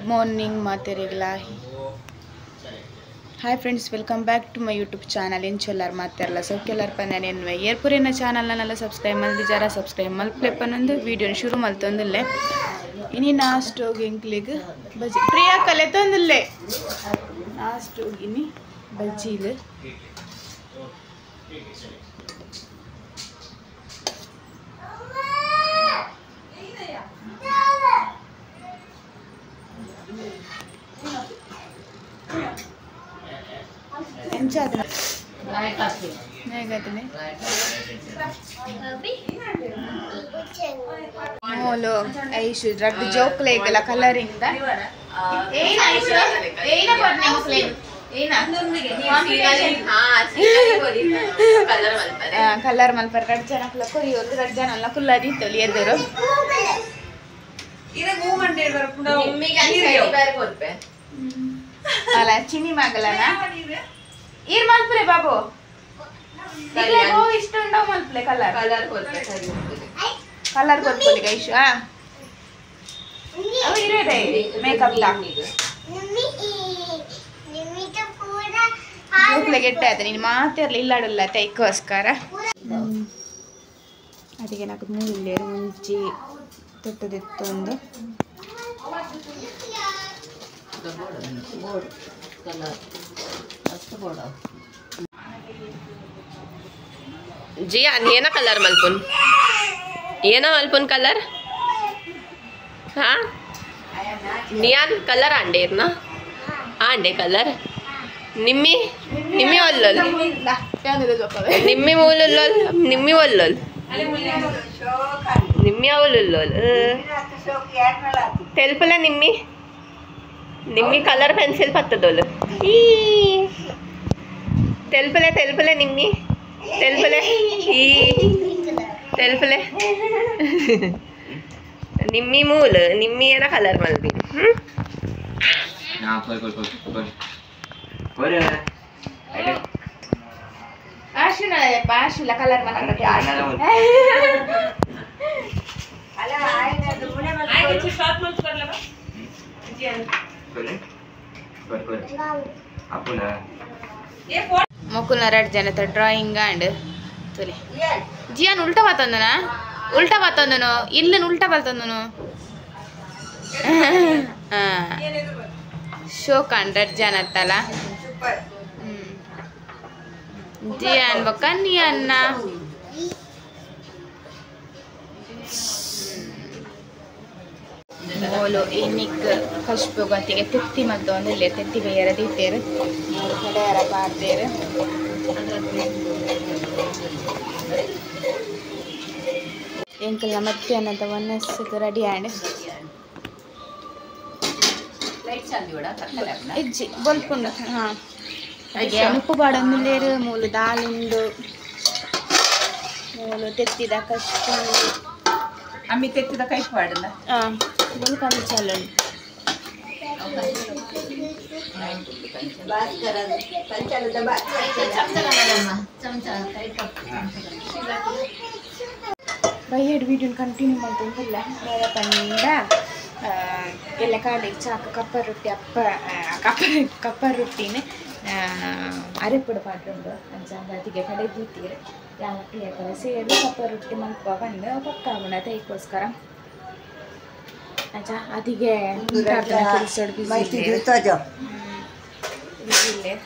Good morning ಮಾತೆರೆಗ್ಲಾ. Hi friends, welcome back to my YouTube channel. ಎಂಚೊಲ್ಲಾರ್ ಮಾತೆರ್ಲ ಸೌಕ್ಯಲಾರ್ ಪಂದ ಎನ್ವೆ ಏರ್ಪುರಿನ ಚಾನಲ್ನೆಲ್ಲ subscribe ಮಲ್ದಿಜಾರ subscribe ಮಲ್ಪ್ಲೆ ಪನ್ನೊಂದು ವೀಡಿಯೋನ ಶುರು ಮಲ್ತೊಂದಿಲ್ಲೆ. ಇನಿ ನಾಷ್ಟೋಗಿ ಎಂಕ್ಲೆಗ್ ಬಜ್ಜಿ ಪ್ರಿಯಾ ಕಲೆ ತೊಂದಿಲ್ಲೆ ನಾಷ್ಟೋಗಿ ಇನಿ ಬಜ್ಜಿಲು ಮೂಲು ಐಶು ರಡ್ಡ್ ಜೋಕ್ಲೆಗ್ಲ ಕಲರಿಂಗ್ ದ ಏನ ಐಶು ಏನ ಕೊರ್ನೆ ಮುಕ್ಲೆಗ್ ಏನ ಕಲರ್ ಮಲ್ಪರೆ ರಡ್ಡ್ ಜನಕ್ಲ ಕೊರಿಯೊಲು ರಡ್ಡ್ ಜನಲ ಕುಲ್ಲದಿತ್ತೊಲಿ ಎದುರು ಅಲ್ಲ ಚಿನಿ ಮಗಲನ ಈರ್ ಮಲ್ಪುಲೆ ಬಾಬು ಇಕ್ಲೆ ಇಷ್ಟ ಉಂಡವು ಮಲ್ಪುಲೆ ಕಲರ್ ಕಲರ್ ಕೊರ್ಪೆ ಕಲರ್ ಕೊರ್ಪೊಲಿ ಐಶು. ಆ ಅವು ಇರೇದೆ ಮೇಕಪ್ ದ ಜೋಕ್ಲೆ ಗೆಟ್ಟ ಆಯ್ತು ನೀನು ಮಾತೆರ್ಲ ಇಲ್ಲಾಡಲ್ಲ ತೈಕೋಸ್ಕರ. ಅದಕ್ಕೆ ನಾಲ್ಕು ಮೂರು ಮುಂಚಿ ತೊಟ್ಟದಿತ್ತು ಒಂದು ಜಿಯಾನ್ ಏನ ಕಲರ್ ಮಲ್ಪುನ್ ಏನ ಮಲ್ಪುನ್ ಕಲರ್ ಹಾ ನಿಯಾನ್ ಕಲರ್ ಆಂಡೆ ಇರ್ನ ಆಂಡೆ ಕಲರ್ ನಿಮ್ಮಿ ನಿಮ್ಮಿ ಒಲ್ಲೊಲ್ ನಿಮ್ಮಿ ಮೂಲುಲ್ಲೊಲ್ ನಿಮ್ಮಿ ಒಲ್ಲೊಲ್ ನಿಮ್ಮಿ ಅವಲುಲ್ಲೊಲ್ ತೆಲ್ಪುಲ ನಿಮ್ಮಿ ನಿಮ್ಮಿ ಕಲರ್ ಪೆನ್ಸಿಲ್ ಪತ್ತದೊಲು ಈ ತೆಲ್ಪುಲೆ ತೆಲ್ಪುಲೆ ನಿಮ್ಮಿ ತೆಲ್ಪುಲೆ ಈ ತೆಲ್ಪುಲೆ ನಿಮ್ಮಿ ಮೂಲು ನಿಮ್ಮಿ ಏನ ಕಲರ್ ಮಲ್ದಿ. ಆಶುಲ ಕಲರ್ ಮಲ್ಪಿ ಮೊಕುಲ್ನ ರಡ್ಡ್ ಜನತ ಡ್ರಾಯಿಂಗ್ ಆಂಡ್ ತುಲೆ ಜಿಯಾನ್ ಉಲ್ಟಾ ಬತ್ತೊಂದನ ಉಲ್ಟಾ ಬತ್ತೊಂದನು ಇಲ್ಲನ್ ಉಲ್ಟಾ ಬರ್ತೊಂದನು ಶೋಕ್ ಆಂಡ್ ರಡ್ಡ್ ಜನತ್ತಲ್ಲ ಜಿಯಾನ್ ಬೊಕ್ಕ ನಿಯನ್ನ ಮೋಲು ಇನಿಕ್ ಕಶ್ಪುಗತ್ತಿಗೆ ತೆತ್ತಿ ಮಲ್ತೊಂದಿಲ್ಲೆ ತೆತ್ತಿ ಬೇಯರ ದೀತೇರು ಕಡೆಯರ ಪಾಡ್ತೇರು. ಎಂಕಲ್ನ ಮಧ್ಯಾಹ್ನದ ಒನಸ್ಗ್ ರೆಡಿ ಆಂಡ್ ಇಜ್ಜಿ ಬೊಲ್ಪುಂಡು. ಹಾಂ ಉಪ್ಪು ಪಾಡೊಂದುಲ್ಲೆರ್ ಮೂಲು ದಾಲ್ ಉಂಡು ಮೂಲು ತೆತ್ತಿದ ಕಶ್ಪು ಅಮ್ಮಿ ತೆತ್ತಿದ ಕೈ ಪಾಡಲ್ಲ ಹಾಂ ಬೊಲ್ಕಂದು ಚಾಲುಂಡು. ಬೈಯಡ್ ವೀಡಿಯೋನ ಕಂಟಿನ್ಯೂ ಮಲ್ತೊಂದಿಲ್ಲ ದಾದ ಪಂಡ ಎಲ್ಲ ಕಾಲೆಗ್ ಚಾಕ್ ಕಪ್ಪ ರೊಟ್ಟಿ ಅಪ್ಪ ಕಪ್ಪ ಕಪ್ಪ ರೊಟ್ಟಿನ ಅರೆಪುಡು ಪಾಡ್ರುಂಡು ಅಂಚ ಅದಿಗೆ ಕಡೆ ದೀತೀರ್ ಯಾವ ಪ್ರಿಯಕರ ಸೇರಿ ಕಪ್ಪ ರೊಟ್ಟಿ ಮಲ್ಪ ಪಂದ್ ಪಕ್ಕ ಆಪುಂಡು ತೈಕೋಸ್ಕರ. ಅಂಚ ಅದಿಗೆ ಕೆಲಸಡ್ ಬಿಸಿ ಇಲ್ಲೇರ್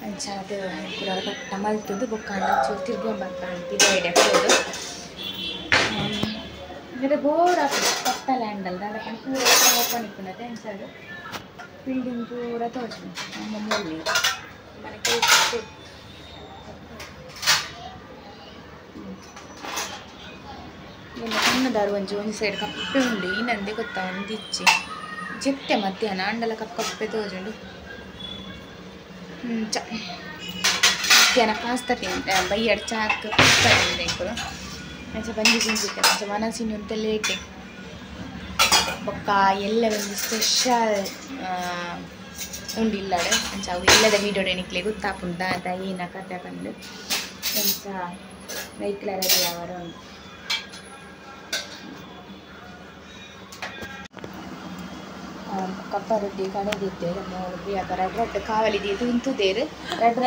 ಅಂಚ ಅದು ಪೂರ ಪಟ್ಟ ಮಲ್ತುದು ಬೊಕ್ಕ ಆಂಡ ಚೂರು ತಿರ್ಗೊಂಬರ್ಪ ಪಿದಾಯಿಡೆ ಪೋದು ಅಂದರೆ ಬೋರ್ ಆಪುಂಡು ಕತ್ತಲೆ ಆಂಡಲ್ ದಾದ ಪಂಡ ಪೂರ ಓಪನ್ ಇಪ್ಪುಂಡತೆ ಅಂಚ ಅದು ಬಿಲ್ಡಿಂಗ್ ಪೂರ ತೋಜುಂಡು ನಮ್ಮ ಮೂಲಿ ಮನೆ ಎಲ್ಲ ಕಣ್ಣದಾರು ಒಂಜಿ ಒಂಜಿ ಸೈಡ್ ಕಪ್ಪೆ ಉಂಡು ಈನಂದೆ ಗೊತ್ತಾ ಒಂದಿಚ್ಚಿ ಜೆತ್ತೆ ಮಧ್ಯಾಹ್ನ ಆಂಡಲ ಕಪ್ಪು ಕಪ್ಪೆ ತೋಜುಂಡು. ಚ ಮಧ್ಯಾಹ್ನ ಪಾಸ್ತಾ ತಿಂತ ಬೈಯಡ್ ಚಾಕ್ ಪಾಸ್ತಾ ತಿಂದೆ ಎಂಕುಲು ಅಂಚ ಬಂಜಿ ತಿಂದಿತ್ತೆ ಅಂಚ ಮನಸ್ಸಿನ ಒಂತೆ ಲೇಟೆ ಬೊಕ್ಕ ಎಲ್ಲ ಒಂಜಿ ಸ್ಪೆಷಲ್ ಉಂಡು ಇಲ್ಲಡ್ ಅಂಚ ಅವು ಎಲ್ಲದ ವೀಡಿಯೋ ನಿಕ್ಲೆ ಗೊತ್ತಾಪುಂಡು ದಾದ ಏನ ಕತೆ ಪಂದ್ ಅಂಚ ನೈಕ್ಲ ರೆಡಿ ಆವರೆ ಉಂಡು. ಕಪ್ಪ ರೊಟ್ಟಿ ಕಡೆದಿದ್ದೇರು ಮೂರು ಪ್ರಿಯಾಕ ರಡ್ ರಡ್ಡು ಕಾವಲಿದೆ ತುಂತುದೇರು ರಡ್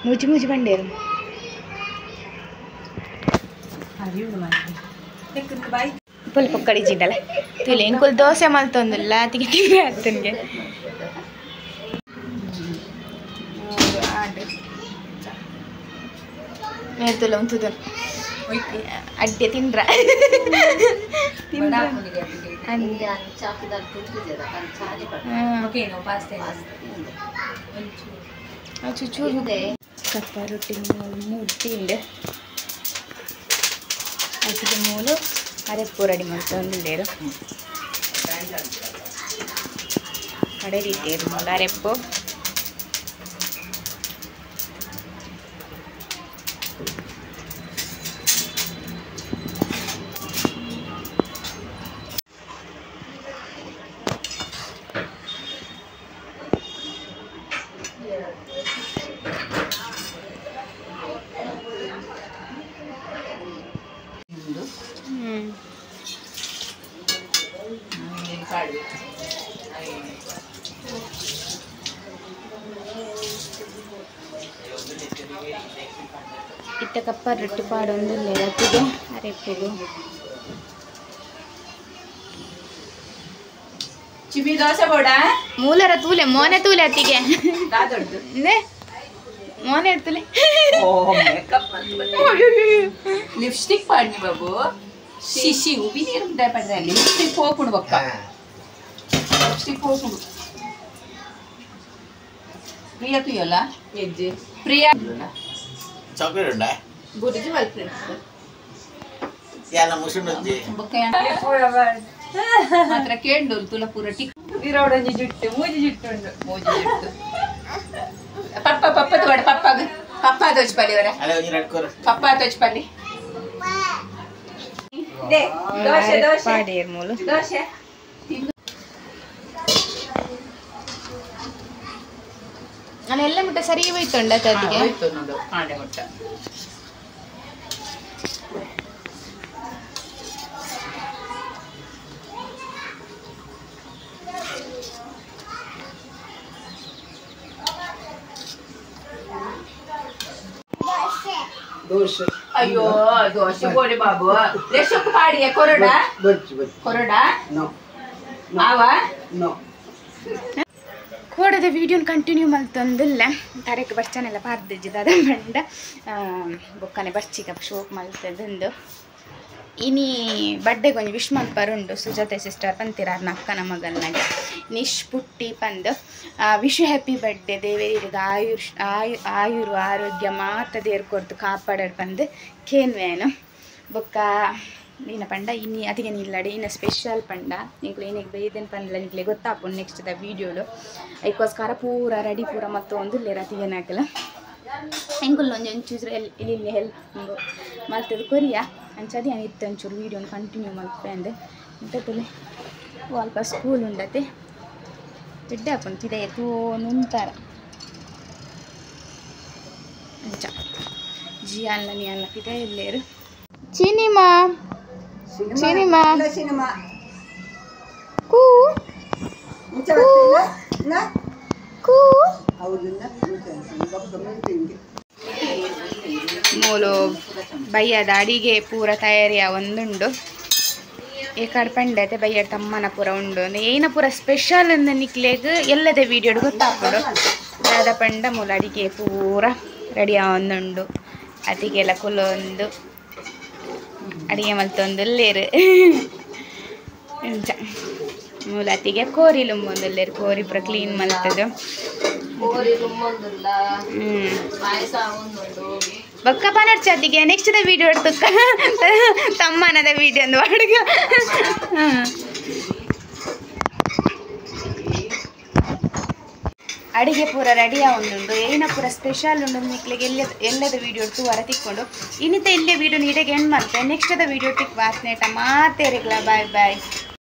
ಮುಜಿ ಮುಜಿ ಬಂಡೇರು ಪುಲ್ ಪಕ್ಕಡಿ ಜಿಂಡಲ ತುಲೆ ಇಂಕುಲ್ ದೋಸೆ ಮಲ್ತೊಂದಿಲ್ಲ ಅತಿಗೆ ತಿಂಡಿ ಆಗ್ತನ್ಗೆ ಮೇರ್ತುಲ ಉಂತುದು ಅಡ್ಡೆ ತಿಂದ್ರ ಚೂರು ಕಪ್ಪ ರೊಟ್ಟಿ ಮೂರು ತಿಂಡೆ ಅದಕ್ಕೆ ಮೂಲು ಅರೆಪ್ಪು ರೆಡಿ ಮಾಡ್ತೊಂದಿದ್ದೇರು ಕಡೆ ರೀತಿ ಮೂಲು ಅರೆಪ್ಪು ಇತ್ತ ಕಪ್ಪ ರೊಟ್ಟಿ ಪಾಡೊಂದಿಲ್ಲ ಅತ್ತಿಗೆ ಅರೆಪ್ಪುಗು ಚಿಬಿ ದೋಸೆ ಬೋಡ ಮೂಲರ ತೂಲೆ ಮೋನೆ ತೂಲೆ ಅತ್ತಿಗೆ ಮೋನೆ ತುಲೆ ಲಿಪ್ಸ್ಟಿಕ್ ಪಾಡ್ನಿ ಬಾಬು ಶಿಶಿ ಉಬಿ ನೀರು ಉಂಟಾಯ ಪಡ್ರೆ ಲಿಪ್ಸ್ಟಿಕ್ ಹೋಗ್ಬಿಡು ಬಕ್ಕ ಲಿಪ್ಸ್ಟಿಕ್ ಹೋಗ್ಬಿಡು ಪ್ರಿಯಾ ತುಯ್ಯಲ್ಲ ಎಜ್ಜೆ ಪ್ರಿಯಾ ಚಾಕ್ಲೇಟ್ ಉಂಟಾ ಬುರುಜಿ ಮಲ್ಪುಂಡು ಯಾನ ಮುಸುಂಡುಂಜಿ ಬೊಕ್ಕ ಮಾತ್ರ ಕೇಂಡು ತುಲ ಪೂರ ಟಿಕ್ ಇರೋಡೊಂಜಿ ಜುಟ್ಟು ಮೂಜಿ ಜುಟ್ಟು ಉಂಡು ಮೂಜಿ ಜುಟ್ಟು ಪಪ್ಪ ಪಪ್ಪ ತೋಡ ಪಪ್ಪಾಗ ಪಪ್ಪ ತೋಚ್ಪಲ್ಲಿ ಅವರ ಅದೇ ಒಂಜಿ ನಡ್ಕೋರು ಪಪ್ಪ ತೋಚ್ಪಲ್ಲಿ ದೋಸೆ ದೋಸೆ ಪಾಡೇರು ಮೂಲು ದೋಸೆ ನಾನು ಎಲ್ಲ ಮುಟ್ಟ ಸರಿ ಹೋಯ್ತುಂಡ ಅತ್ತಿಗೆ ಹೋಯ್ತು ನೋಡು ಕಾಂಡೆ ಮುಟ್ಟ ದೋಸೆ ಅಯ್ಯೋ ದೋಸೆ ಬೋಡಿ ಬಾಬು ರೆಶಕ್ ಪಾಡಿಯ ಕೊರಡ ಕೊರಡ ಆವ ಕೋಡದ ವೀಡಿಯೋನ ಕಂಟಿನ್ಯೂ ಮಲ್ತೊಂದಿಲ್ಲ ತರಕ್ಕೆ ಬರ್ಚಾನೆಲ್ಲ ಪಾರ್ದಿಜ್ಜಿದ ಬಂಡ ಬೊಕ್ಕನೆ ಬರ್ಚಿಗ ಶೋಕ್ ಮಲ್ತದಂದು ಇನಿ ಬಡ್ಡೆಗೆ ಒಂಜಿ ವಿಶ್ ಮಲ್ಪರುಂಡು ಸುಜಾತ ಸಿಸ್ಟರ್ ಪಂತಿರ ಅರ್ನ ಅಕ್ಕನ ಮಗಲ್ನಾಗೆ ನಿಶ್ ಪುಟ್ಟಿ ಪಂದು ವಿಶ್ ಹ್ಯಾಪಿ ಬರ್ಡೇ ದೇವರಿಗೆ ಆಯುಷ್ ಆಯು ಆಯುರು ಆರೋಗ್ಯ ಮಾತ ದೇರ್ ಕೊರ್ದು ಕಾಪಾಡಡ್ ಪಂದು ಕೇನ್ವೇನು ಬೊಕ್ಕ ನೀನ ಪಂಡ ಇನಿ ಅದಕ್ಕೆ ನಿಲ್ಲಡೆ ಇನ್ನ ಸ್ಪೆಷಲ್ ಪಂಡ ನಿಂಕ್ಲು ಏನಿಗೆ ಬೈದೇನು ಪಂದಲ ನಿಕ್ಲೆ ಗೊತ್ತಾಪುಂಡು ನೆಕ್ಸ್ಟ್ the ವೀಡಿಯೋಲು ಐಕೋಸ್ಕರ ಪೂರ ರೆಡಿ ಪೂರ ಮತ್ತು ಒಂದು ಲೇರ ಅತಿಗೇನಾಗಲ್ಲ ಎಂಕುಲ್ ಒಂಜಿ ಒಂಚೂರು ಇಲ್ಲಿ ಹೆಲ್ಪ್ ಮಲ್ತದ ಕೊರಿಯಾ ಅಂಚದಿ ಇತ್ತು ಒಂಚೂರು ವೀಡಿಯೋನ ಕಂಟಿನ್ಯೂ ಮಲ್ಪೆ ಅಂದೆ ಇಂತತ್ತಲ್ಲಿ ಅಲ್ಪ ಸ್ಕೂಲ್ ಉಂಡತೆ ಬಿಡ್ಡೆ ಹಾಕೊಂತಿದೆ ತೋನುಂತಾರ ಅಂಚ ಜಿ ಅಲ್ಲ ನೀ ಅಲ್ಲ ಪಿದೆ ಇಲ್ಲೇರು ಚಿನಿಮಾ ಸಿನಿಮಾ ಸಿನಿಮಾ ಕೂ ಕೂ ಮೂಲು ಬಯ್ಯದ ಅಡಿಗೆ ಪೂರ ತಯಾರಿಯ ಒಂದುಂಡು ಏಕಾಡ್ ಪಂಡತೆ ಬಯ್ಯಡ್ ತಮ್ಮನ ಪೂರ ಉಂಡು ಏನ ಪೂರ ಸ್ಪೆಷಲ್ ಅಂದ ನಿಕ್ಲೆಗ್ ಎಲ್ಲದ ವೀಡಿಯೋಡ್ ಗೊತ್ತಾಪುಂಡು ದಾದ ಪಂಡ ಮೂಲ ಅಡಿಗೆ ಪೂರ ರೆಡಿ ಒಂದುಂಡು ಅತಿಗೆಲ್ಲ ಕುಲೊಂದು ಅಡಿಗೆ ಮಲ್ತೊಂದುಲ್ಲೇರು ಇಂಚ ಮೂಲ ಅತಿಗೆ ಕೋರಿ ಲುಂಬೊಂದುಲ್ಲೇರು ಕೋರಿ ಪೂರ ಕ್ಲೀನ್ ಮಲ್ತದು ಬೊಕ್ಕ ಪನರ್ಚಿ ಅತಿಗೆ ನೆಕ್ಸ್ಟ್ the video ತುಕ್ಕ ತಮ್ಮನದ ವಿಡಿಯೋ ಅಂದು ಅಡುಗ ಅಡಿಗೆ ಪೂರ ರೆಡಿ ಆವೊಂದುಂಡು ಏನ ಪೂರ ಸ್ಪೆಷಲ್ ಉಂಡು ನಿಕ್ಲೆಗ್ ಎಲ್ಲದ ವೀಡಿಯೋ ತೂವರ ತಿಕ್ಕೊಂಡು ಇನ್ನಿತ ಇಲ್ಲೇ ವೀಡಿಯೋ ನೀಟಾಗಿ ಎಂಡ್ ಮಲ್ತೆ ನೆಕ್ಸ್ಟ್ ವೀಡಿಯೋ ತಿಕ್ ವಾತ್ನೇಟ ಮಾತೇರಿಗ್ಲ ಬಾಯ್ ಬಾಯ್.